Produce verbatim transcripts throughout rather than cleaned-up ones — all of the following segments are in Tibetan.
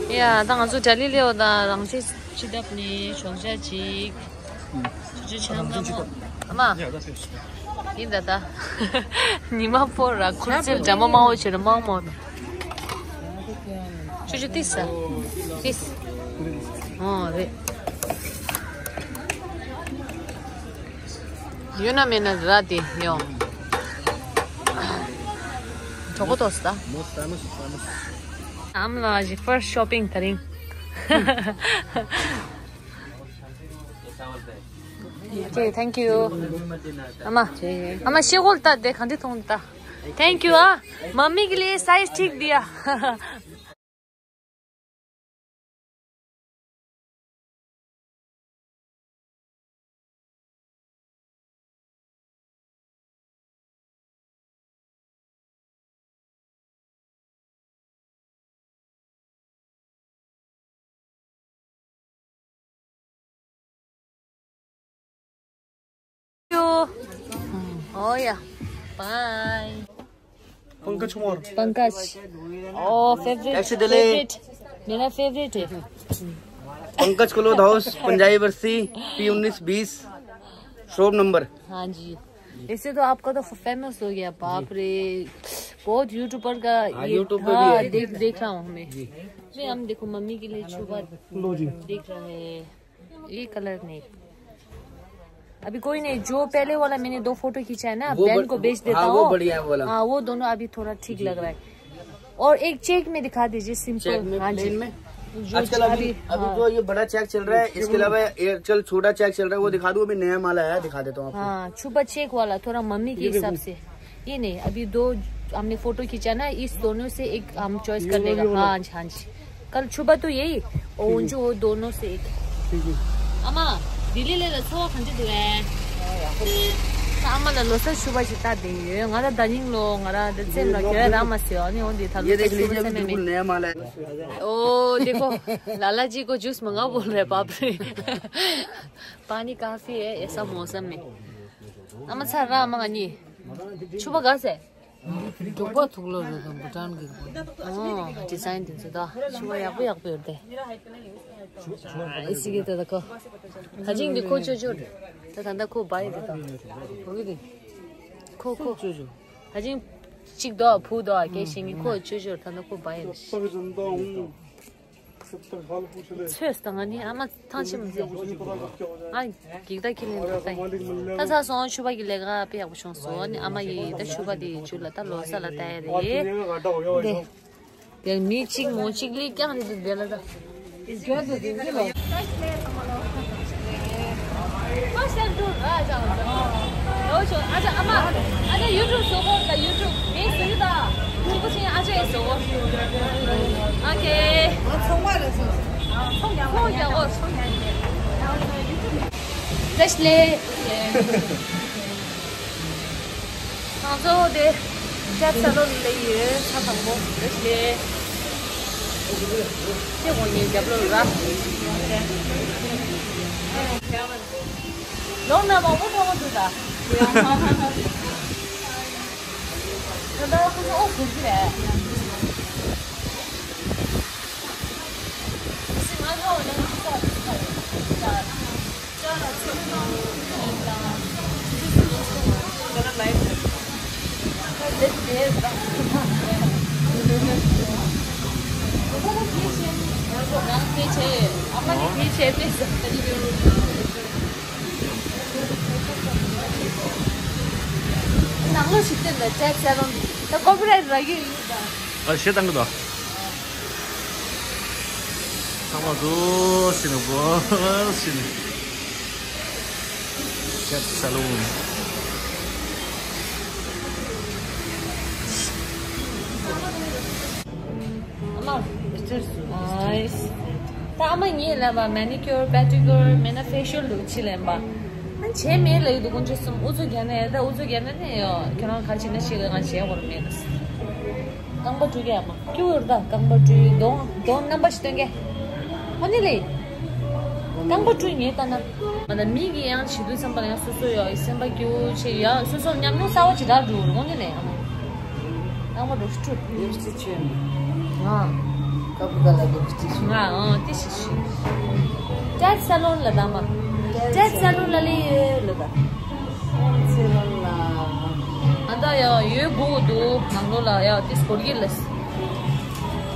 ཡ། ད་ང་ཚོ་ལྡི་ལི་སླེབས་པ་དང་རང་ཆས་སྤྱི་ཐབ་ནས་ཞོགས་ཇ་ཅིག་ཆུ་ཆུ་ཆང་ལ་མོ། ཨ་མ། ཡིན་ད་ད། ཉི་མ་ཕོར་ར་ཁུར་ཚེ་འདྲ་མོ་མང་བོ་བྱེད་ར་མང་མོ། ཆུ་ཆུ་ཏིས་ས། ཏིས། ཨོ་རེད། ཡོད་ན་མེད་ན་ར་དེ་ཡོང་། གྲོགས་པོ་ཏོག་ས་ད། ཨམ་ལ་ཞིག་first shopping དེ་རིང་། Okay, thank you. ཨ་མ། ཨ་མ་ཤེལ་སྒོ་ལ་ལྟ་དེ་ག་འདྲ་མཐོང་ད། Thank you ཨ། མ་མི་གི་ལས་size ཐིག་དི་ཡ། Oh yeah. Bye. Pankaj कुमार। पंकज। ओ, फेवरेट। ऐसे दिले। फेवरेट। मेरा फेवरेट है। पंकज क्लोथ हाउस, पंजाबी बस्ती, पी उन्नीस बीस, शॉप नंबर। हाँ जी। ऐसे तो आपका तो फेमस हो गया, बाप रे। बहुत यूट्यूबर का हाँ, ये यूट्यूब पे भी हाँ, है। देख, देख रहा हूँ मैं। जी। नहीं, हम देखो मम्मी के लिए छुबा लो जी। देख रहा है। ये कलर नहीं। अभी कोई नहीं, जो पहले वाला मैंने दो फोटो खींचा है ना, वो बहन ब- को भेज देता हाँ, वो हूँ। बढ़िया है वाला। हाँ, वो दोनों अभी थोड़ा ठीक लग रहा है। और एक चेक में दिखा दीजिए, सिंपल। चेक में, हाँ जी। प्लेन में? जो आजकल अभी, अभी, अभी हाँ। जो ये बड़ा चेक चल रहा है, इसके अलावा ये चल छोटा चेक चल रहा है, वो दिखा दूँ, अभी नया माल आया है, दिखा देता हूँ आपको। हाँ, छुपा चेक वाला, थोड़ा मम्मी के ये हिसाब देखो। से। ये नहीं, अभी दो हमने फोटो खींचा ना, इस दोनों से एक हम चॉइस ये कर वो, लेगा। ये वाला। हाँ जी, हाँ जी। कल छुपा तो यही, और उन जो वो दोनों से एक। ठीक है। अम्मा, दिल्ली ले लो, सो खंडे दुए। अम्मा ला लो, सर छुपा चिता दे। ང་ད་ད་ཉིང་ལོ་ང་ར་འདི་ཚེམ་ལ་ཁྱོད་ར་མ་སེ་ཨ་ནི་འོན་ཏེ་ད་ལོ། ये देख लीजिए, अभी बिल्कुल नया माल है। ओ देखो, लाला जी को जूस मंगा बोल रहे बाप रे। पानी काफी है ऐसा मौसम में। अम्मा ཚ་ར་མ་ང་ནི་ཆུ་བ་ག་སེ། འབྲོག་པ་ཐུག་ལོ་རེད་དང་བུ་ཊན་གྱི། ཨོ། ཌི་ཛའིན་དེ་ཚོ་ད་ཆུ་བ་ཡག་པོ་ཡག་པོ་ཡོད་དེ། ཨི་སི་གེ་ད་ད་ཁོ། ད་ཅིང་འདི་ཁོ་ཅོ་ཅོ་རེད། ད་ད་ད་ཁོ་བ་ཡི་རེད་ད། ཁོ་གི་དེ། ཁོ་ཁོ། ཅོ་ཅོ། ད་ཅིང་གཅིག་དོ་བུ་དོ་སྐད་ཤེས་ངེས་ཁོ་ཅོ་ཅོ་རེད། ད་ད་ཁོ་བ་ཡི་རེད། ཚོས་དང་ང་ནི་ཨ་མ་ཐང་ཆེན་མོ་ཟེར། ཨ་འགྱིག་ད་ཁྱི་ལེན་ད་ད་ད་ཚ་སོང་ཆུ་བ་གི་ལས་ཀ་དཔེ་ཡག་པོ་བྱུང་སོང་། ཨ་ནི་ཨ་མ་ཡིས་ད་ཆུ་བ་དེ་ཇུ་ལ་ད་ལོ་ས་ལ་ད་ཡ་རེད། དེ་དེ་མི་གཅིག་མོ་གཅིག་ལས་ཀྱང་རེད་འདུག་དེ་ལ་ད། First time to Raja. Oh, so, acha, ama, acha, YouTube so ko, the YouTube, me sui da. Ko ko sin acha so. Okay. Song ya, song ya, oh, song ya. Fresh le. ང་ཚོ་དེ་ཅབ་ས་ལོན་ལ་ཡོད། ས་དང་པོ་རེད་ལེ། ཅེ་འོ་ཉེ་རྒྱབ་ལོ་ར། ལོང་ན་མང་པོ་མཐོང་གི་འདུག་ད། ད་ལྟ་ཁོ་ཚོ་ཨོ་གུར་གི་རེད། ནང་ལོ་ཞིག་བསྟན་པའི་ཅེབ་ས་ལོན་ད་ཀོ་པི་རའེ་ཊི་རག་གི་ཡོད་ད། ཨ་ཞེ་བཏང་གི་འདུག་ཚང་མ་འདུག་ཟིན་འདུག་ཟིན། ཅེབ་ས་ལོན། ད་ཨ་མ་ངས་ལབ་པ་མེ་ནི་ཀིའུར་པེ་ཌི་ཀིའུར་མེད་ན་ཕེ་ཤལ་འདུག་ཅི་ལབ་པ། ཨ་བྱས་མེད་ལབ་ཀྱི་འདུག་དཀོན་མཆོག་གསུམ། ཨུ་ཚུགས་རྒྱག་ན་ཡ་ད་ཨུ་ཚུགས་རྒྱག་ན་ནི་ཡོ་ཁྱོད་རང་ག་རེ་བྱེད་ན་ཤེས་ལ་ང་བྱས་དགོས་མེད་ལ། རྐང་པ་བཀྲུ་གི་ཨ་མ་སྐྱུག་ཡོད་ད། རྐང་པ་བཀྲུས་གདོང་གདོང་རྣམ་པ་ཞིག་སྟོན་གི། ཨ་ནི་ལེ། རྐང་པ་བཀྲུས་ངས་ལྟ་ན། ང་ད་མི་གི་ཡང་བྱེད་དུས་བསམ་པ་ལ་ཡང་སོ་སོ་ཡོ་སེམས་པ་སྐྱིད་པོ་བྱེད་ཡ་སོ་སོ་ཉམས་མྱོང་གསར་པ་ཅིག་རག་འགྲོ་རུང་ཨ་ནི་ལེ་ཨ་མ། རྐང་པ་འགྲོ་བཀྲུ། ཡོ་སི་ཆེ་ཨ། ང་ཨང་ཏི་ཤི་ཤི། ཀྲེད་སལ་ལོན་ལ་དང་མ། ཀྲེད་སལ་ལོན་ལ་ལི་ཡོད་ལ་དང་། སལ་ལོན་ལ། ཨ་ད་ཡ་ཡོད་གོ་འདུག་ནང་ལོགས་ལ་ཡ་ཏི་སྐོར་གྱི་ལ།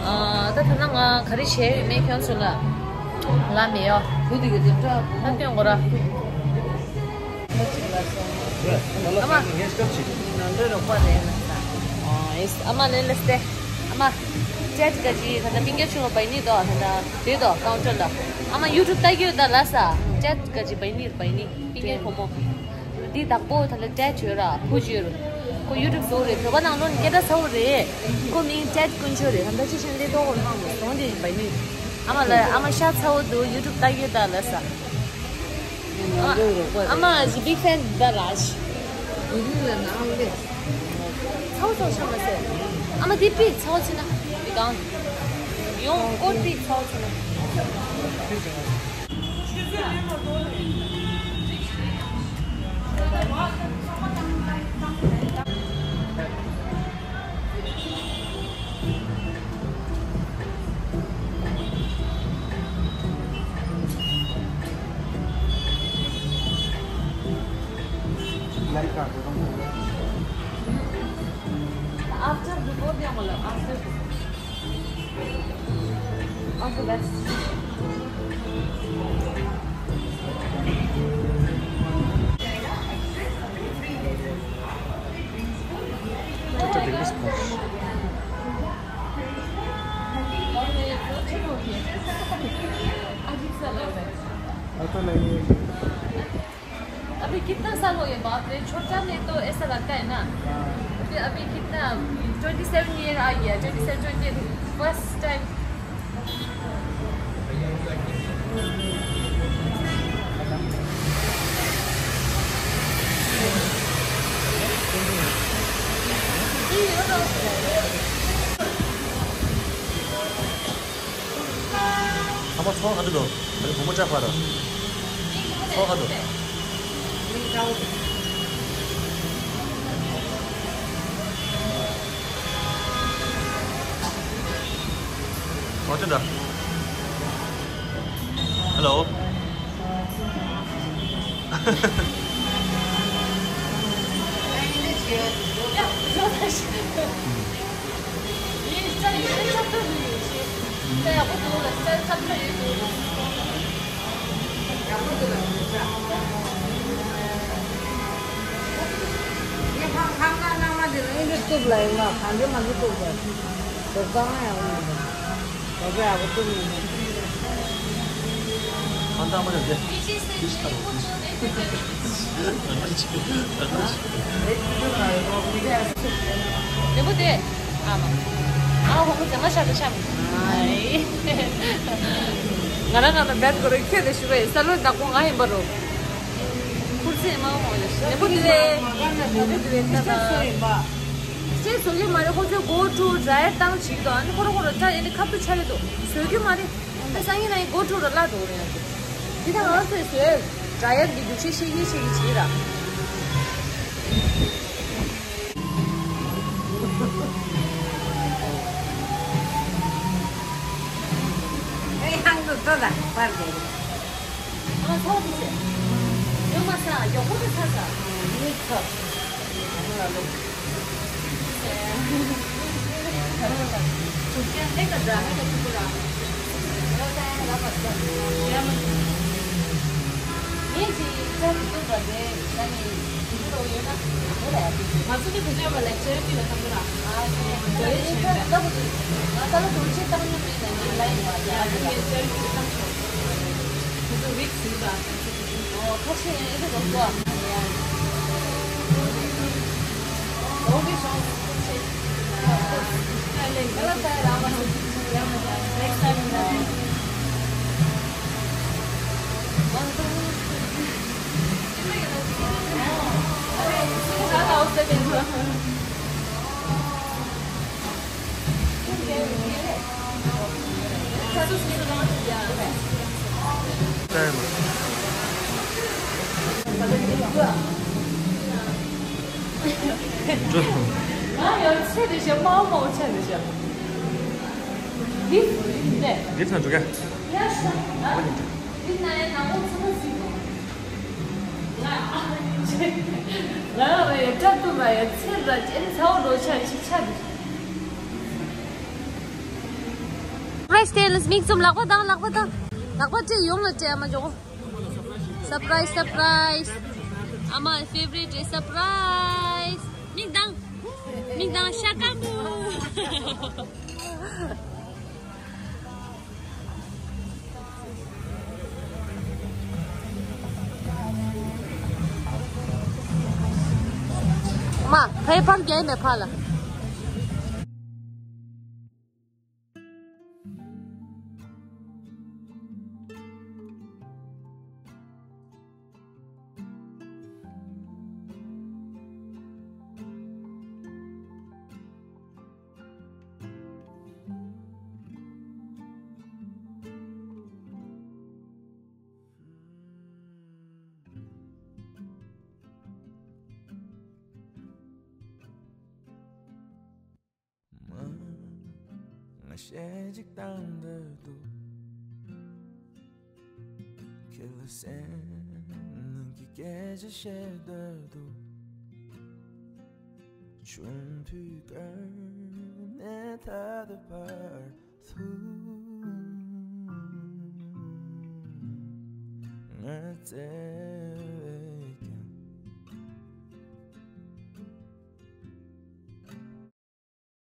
ཨ་ད་ཐ་ན་ང་ག་རེ་བྱས་ཡོད་མེད་ཁྱོད་ཚོ་ལ་ལ་མེ་ཡོ། བུ་དེ་ག་དེ་ཏྲ་བུ་ད་སྟོན་གོ་ར། ཨ་མ། ཨ་མ་ལེན་ལ་སྟེ། ཨ་མ། ཀྲེད་ག་ཅི་ད་ལྟ་པིང་ཀེ་ཆུང་བ་བའི་ནི་དོ་ད་ལྟ་དེ་དོ་ཀའུན་ཊར་ལ། ཨ་མ་ཡུ་ཊུབ་ལྟ་གི་ཡོད་ད་ལ་ས། ཀྲེད་ག་ཅི་བའི་ནི་བའི་ནི་པིང་ཀེ་ཕོ་མོ། འདི་བདག་པོ་ད་ལྟ་ཀྲེད་ཡོད་ར་བུ་ཅི་ཡོད་ར། ཁོ་ཡུ་ཊུབ་བཟོ་རེད། བོད་པ་ནང་ལོགས་ནས་སྐད་གྲགས་ཚ་བོ་རེད། ཁོ་མིང་ཀྲེད་དཀོན་མཆོག་རེད། ད་ལྟ་ཅི་ཞིག་འདི་ཏོག་ཧོར་ཧང་དུ་སོང་དེ་བའི་ནི། ཨ་མ་ལ་ཨ་མ་ཤ་ཚ་བོ་འདུག་ཡུ་ཊུབ་ལྟ་གི་ཡོད་ད་ལ་ས། ཨ་མ་is a big fan of the Raj. ཚའོ་ཚའོ་ཤ་མ་ཟེར། ཨ་མ་དེ་པིག་ཚའོ་ཚི་ན། དེ་གང་། ཡོང་ཀོ་པིག་ཚའོ་ཚི་ན། After, before, dia matlab after. After that. Such a big response. अजीब सा लग रहा है। ऐसा नहीं है। अभी कितना साल हो गया, बाप रे, छोटा में तो ऐसा लगता है ना। अभी, अभी कितना, ट्वेंटी सेवन ईयर आ गया, twenty seven, twenty eight, first time. ཨ་མ་ཚོགས་ག་འདྲ་འདུག་ཨ་ནི་བུ་མོ་ཅག་པ་ར། ཚོགས་ག་འདུག་ཨོ་ཅི་འདྲ། ཧེ་ལོ། རེད་པོ་དེ། ཨ་མ། ཨ་ཧོ་ཁོ་ཚེ་མ་ཤ་དང་ཤ་མི། ང་རང་ང་ད་བེད་གོ་རེ་ཁྱོད་དེ་ཞུ་བས་ས་ལོ་བདག་པོ་ང་ཡིན་པ་རོ། ཁུར་ཚེ་མ་ཧོ་ཡོད་ཤི་རེད་པོ་དེ་རེད། རེད་པོ་དེ་རེད་ད་ད། ཅེས་བཟོ་གི་མ་རེད། ཁོ་ཚོས་go to dryer བཏང་བྱེད་ཀྱི་འདུག་ཨ་ནི་ཁོ་རང་ཁོ་རང་ད་ཡིན་ནི་ཁ་བཏུ་ཆ་རེད་འདུག་བཟོ་གི་མ་རེད། ད་སང་ཉིན་ན་ཡིན་go to ར་ལ་འགྲོ་རེད་ཡང་། འདི་ད་ང་ཚོས་བཟོས་dryer གི་འདུག་ཤེས་ཤེས་ཀྱི་ཤེས་ཀྱི་བྱེད་ར། ཨེ་ཧང་དུ་ཏོ་ད་པར་དེ། ཨ་ཚོགས་དེ་ཟེར། ཡོད་མ་ས་མགྱོགས་པོ་དེ་ཚ་ས། ཡིན་ཚ། འདི་ཚོ་འགྲོ་ག་ཡ་ཤ། འདི་ན་ཡ་ནང་མོ་ཚོ་ཚིག་གོ། ང་ང་རེ་ཡ་སྐྲ་གཏུབ་པ་ཡ་ཚེར་ར་ཅན་ཚ་བོ་རོ་ཆ་ཤི་ཆ་འདི། སར་པ་རའི་སི་སྟེ་ལས་མིག་བཙུམ། ལག་པ་བཏང་། ལག་པ་བཏང་། ལག་པ་སྤྲད་ཡོང་ལ་སྤྲད་མ་འཇོག་སར་པ་རའི་སི། སར་པ་རའི་སི། ཨ་མའི་ཕེ་ཝ་རི་ཊི་སར་པ་རའི་སི། མིག་བཏང་། མིག་བཏང་། ཤ་ཀ་མོ། མ་ཕའི་ཕར་རྒྱལ་མེ་ཕ་ལ། མ། ང་གཞས་གཅིག་བཏང་འདོད་འདུག་ཁྱེད་ལ་སེམས་ནང་གི་སྐད་ཆ་བཤད་འདོད་འདུག་ཆུང་དུས་ཀ་ནས་ད་ལྟ་བར་དུ་ང་བཙལ།